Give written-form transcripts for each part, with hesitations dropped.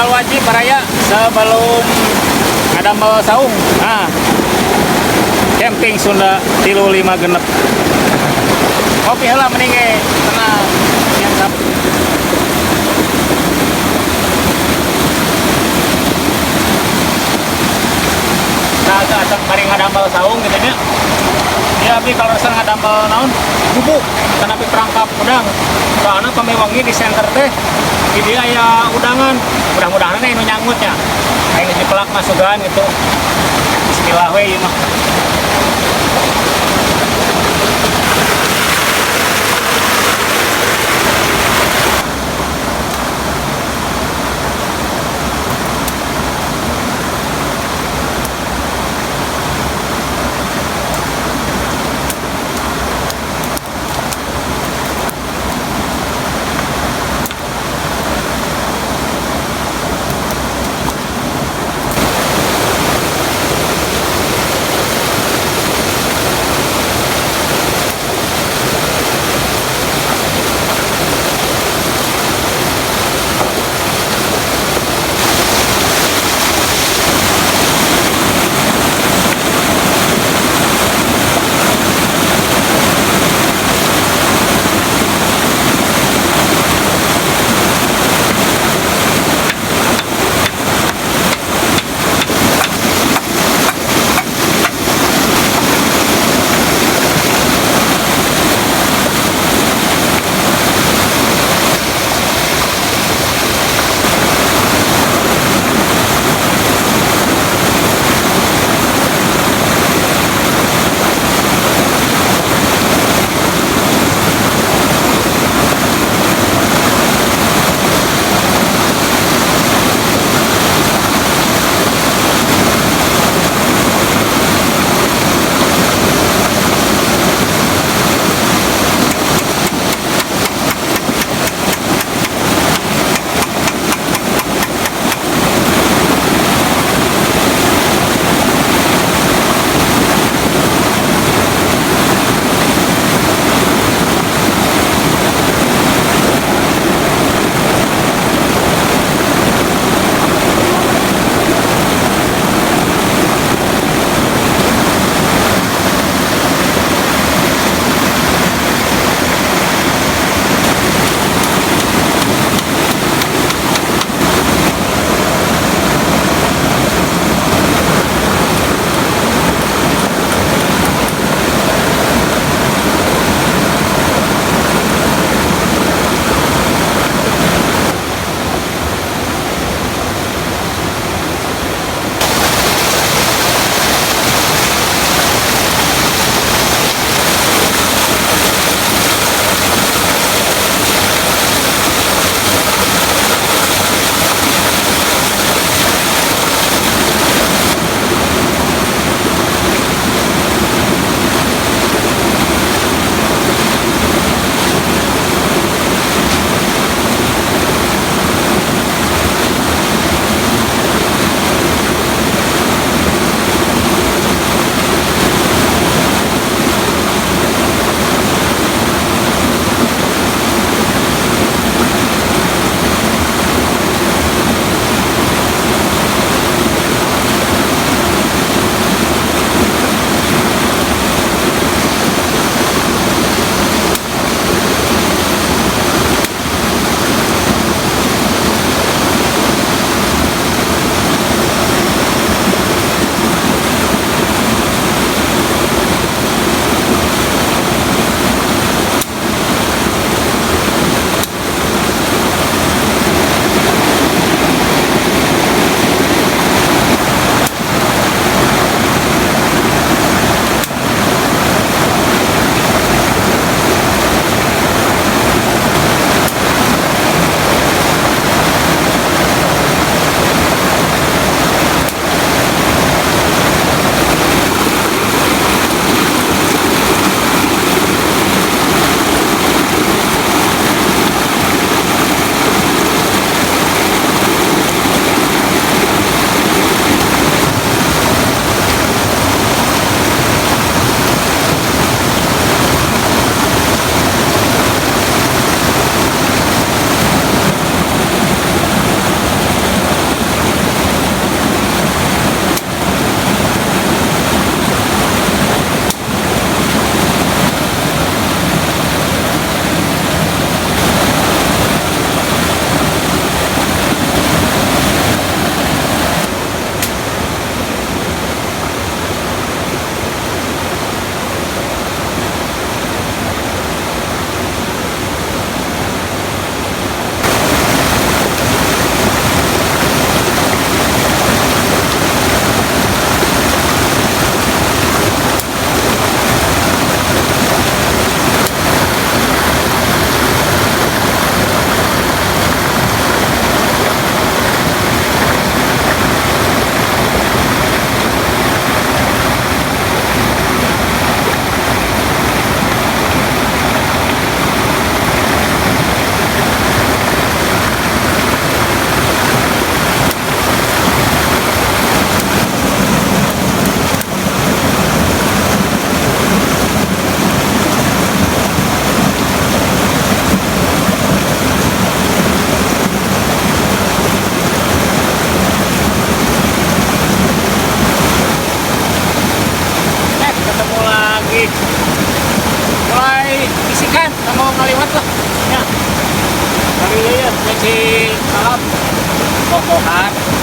Ritual wajib, baraya, sebelum ngadamel saung. Nah, camping Sunda 3 5 6. Kopi heula mending ge, tenang. Yang Nah, itu acak bari ngadamel saung gitu nya. Ya, abdi kalau resep ngadamel naon? Gubuk, tanapi perangkap udang. Soalnya pami wengi di center teh di dieu aya udangan. Mudah-mudahan anu nyangutnya. Aing geus dipelak masukan gitu. Bismillah we ieu mah.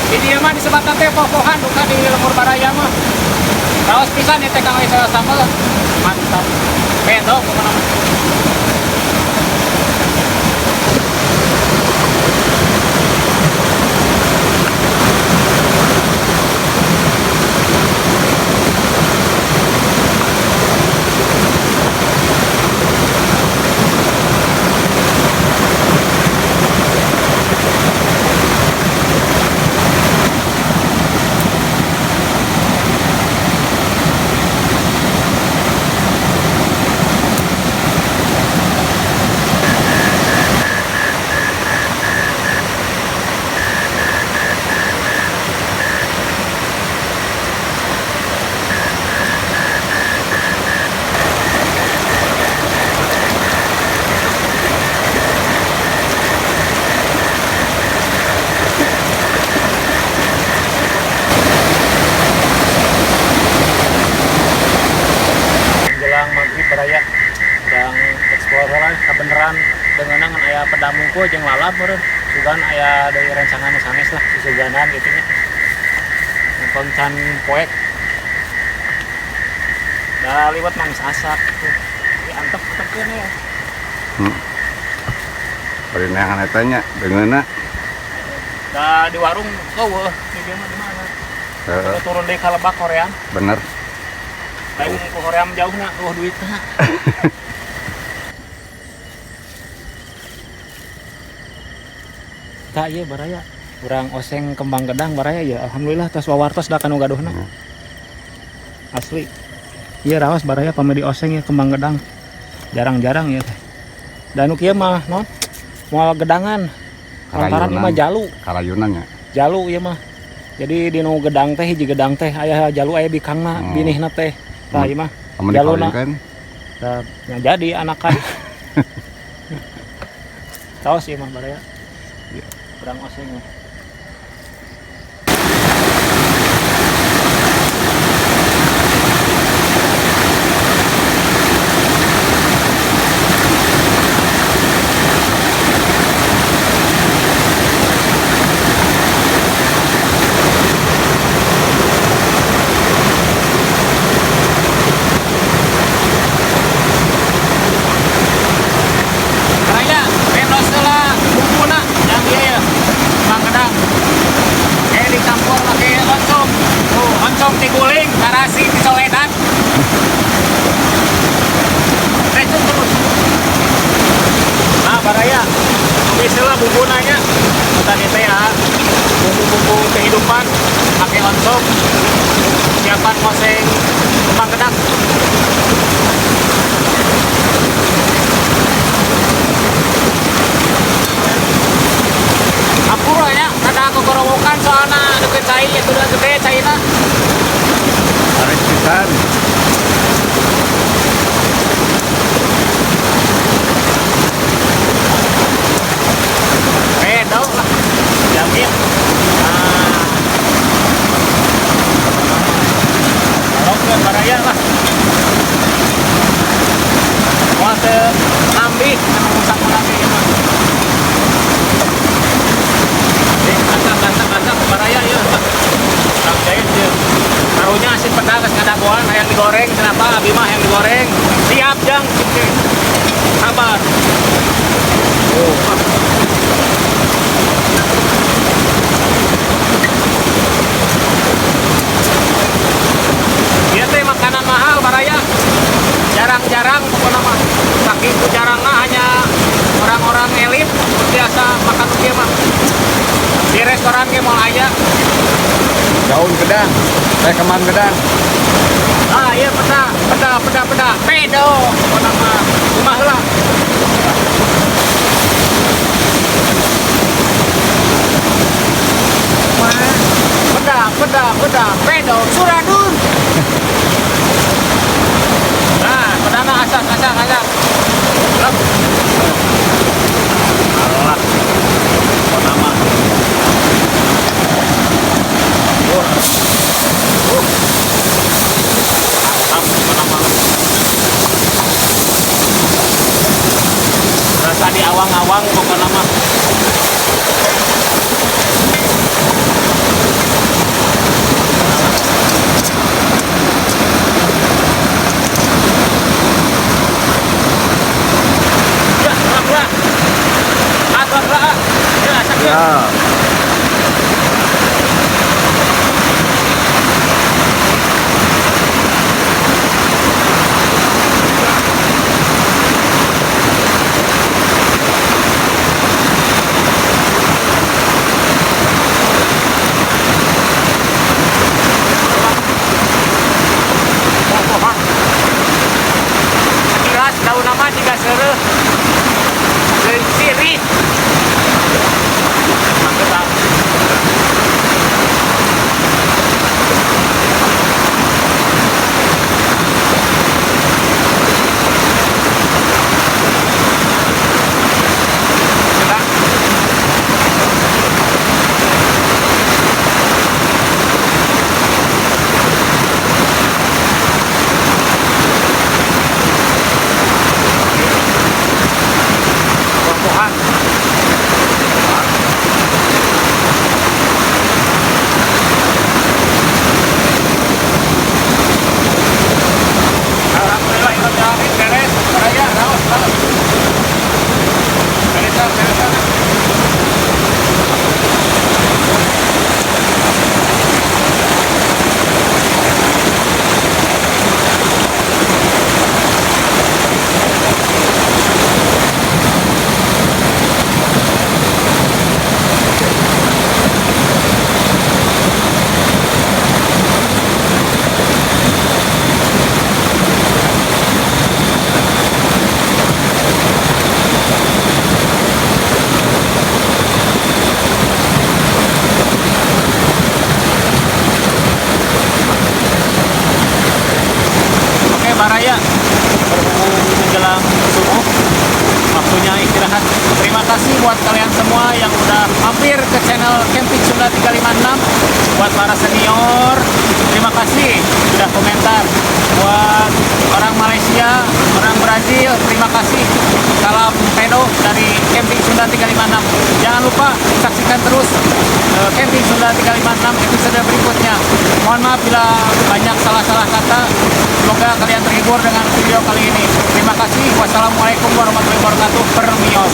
Di dieu mah disebutna teh poh-pohan duka di lembur baraya mah. Raos pisan ieu teh kang salah sambel. Mantap. Beda pokona mah. Menjelang maghrib baraya urang explore lah kabeneran dengan aya pedamungku jeung lalap meureun sugan aya deui rencangan nu sanes lah susuganan gitu nya. Nonton can poek. Da liwat nangis asak tuh. Di antep-antepkeun ya. Bari neangan eta nya deungeunna. Da di warung eueuh, di dieu mah di mana? Heeh. Turun deui ka lebak hoream. Bener. Lain ku hoream jauhna eueuh duitna. Tah ieu baraya urang oseng kembang gedang baraya ya alhamdulillah tos wawartos da kanu gaduhna. Asli. Ieu raos baraya pamedi oseng ya kembang gedang. Jarang-jarang ya teh. Da nu kieu mah naon? Moal gedangan. Lantaran ieu mah jalu. Karayunan nya. Jalu ieu mah. Jadi di nu gedang teh hiji gedang teh aya jalu aya bikangna, binihna teh. Tah ieu mah jaluna. Tah nya jadi anakan. Taos ieu mah baraya. Ya. Urang oseng mah. Kehidupan pakai oncom siapan ngoseng kembang gedang. Ampura nya kada kogorowokan soalna deket cai itu udah gede caina. Tarik pisan. Beda lah. Jamin. Baraya lah. Moal teu nambih anu sakulah ge ieu mah. Acak-acak baraya ieu. Urang jahit ieu. Karunya asin pedas geus ngadagoan hayang digoreng kenapa abi mah hayang digoreng. Siap jang cik. Sabar. Oh. Ieu teh makanan mahal baraya. Jarang-jarang pokona mah. Saking jarangna hanya orang-orang elit biasa makan ieu mah. Di restoran ge moal aya. Daun gedang, teh kembang gedang. Ah ieu peda, peda, peda, peda. Pedo pokona mah. Kumaha heula. Peda, peda, peda, pedo suradun. Nah, pedana asak, asak, asak. Lep. Alah. Pokona mah. Mantap pokona mah. Rasa di awang-awang pokona mah. Siap. Buah-buahan. Sekilas daun nama jika seureuh sirih. Mangga. Sedang. Buah-buahan. Alhamdulillah irabbil alamin beres. Raya raos raos. Beresan beresan. Oke, Baraya, berhubung menjelang subuh, waktunya istirahat. Terima kasih buat kalian semua yang udah mampir ke channel Camping Sunda 356. Buat para senior, terima kasih sudah komentar. Buat orang Malaysia, orang Brazil, terima kasih. Salam pedo dari Camping Sunda 356. Jangan lupa saksikan terus Camping Sunda 356 episode berikutnya. Mohon maaf bila banyak salah-salah kata. Semoga kalian terhibur dengan video kali ini. Terima kasih. Wassalamualaikum warahmatullahi wabarakatuh. Permios.